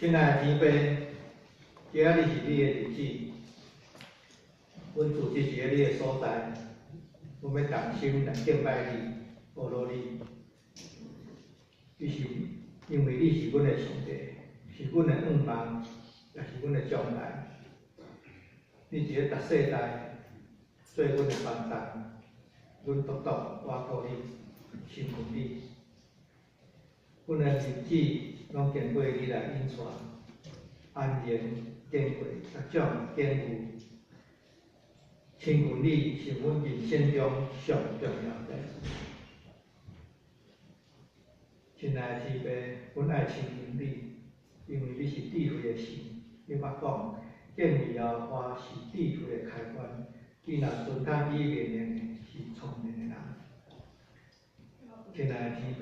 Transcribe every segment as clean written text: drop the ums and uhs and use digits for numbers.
親愛的天父，今仔日是你的日子，阮聚集佇咧你的所在，阮欲同心來敬拜你，阿羅你。你是因為你是阮的上帝，是阮的願望，也是阮的將來。你佇咧逐世代做阮的幫助，阮獨獨倚靠你，親近你。阮的日子攏經過你來引帶，安然經過各種境遇。親近你是阮人生中上重要的代誌。親愛的天父，阮愛親近你，因為你是智慧的神。你捌講，敬畏耶和華是智慧的開端，伊若遵行伊命令的，是聰明的人。親愛的天父，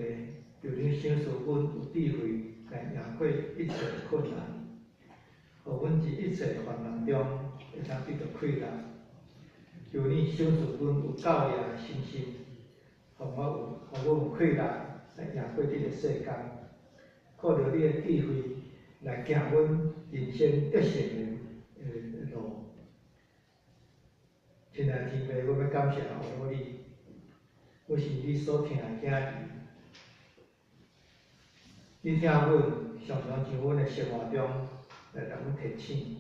求你賞賜阮有智慧來贏過一切困難，予阮佇一切患難中會當得著氣力。求你賞賜阮有夠力的信心，予阮有氣力來贏過這个世間。靠著你的智慧來行阮人生得勝的路。親愛的天父，阮欲感謝阿羅你，阮是你所疼的囝兒。你疼阮，常常佇阮的生活中來共阮提醒。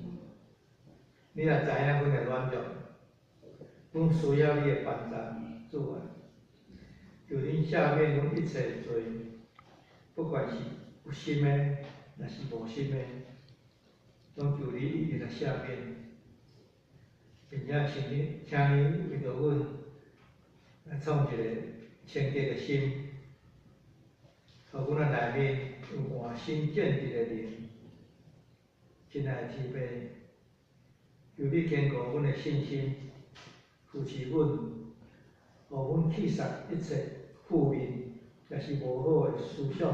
你也知影阮的軟弱，阮需要你的幫助，主啊！求你赦免阮一切的罪，不管是有心的，抑是無心的，攏求你一一來赦免，並且請你為著阮來創一個清潔的心，予阮的內面有換新正直的靈。親愛的天父，求你堅固阮的信心，扶持阮，予阮棄殺一切負面，抑是無好的思想，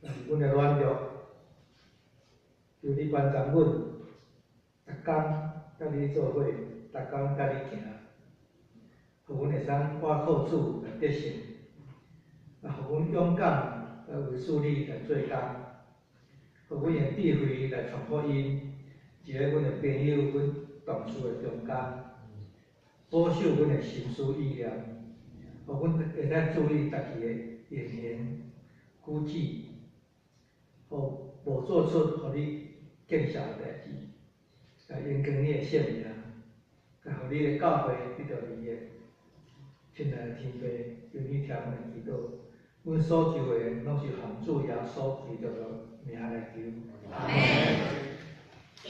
抑是阮的軟弱。求你幫助阮，逐工佮你做伙，逐工佮你行，予阮會當倚靠主來得勝，也予阮勇敢來為主你來做工，予阮用智慧來傳福音，佇咧阮的朋友、阮同事的中間，保守阮的心思意念，予阮會當注意家己的言行舉止，予無做出予你見笑的代誌，來榮光你的聖名，來予你的教會得著利益。親愛的天父，求你聽阮的祈禱，阮所求的攏是奉主耶穌基督的名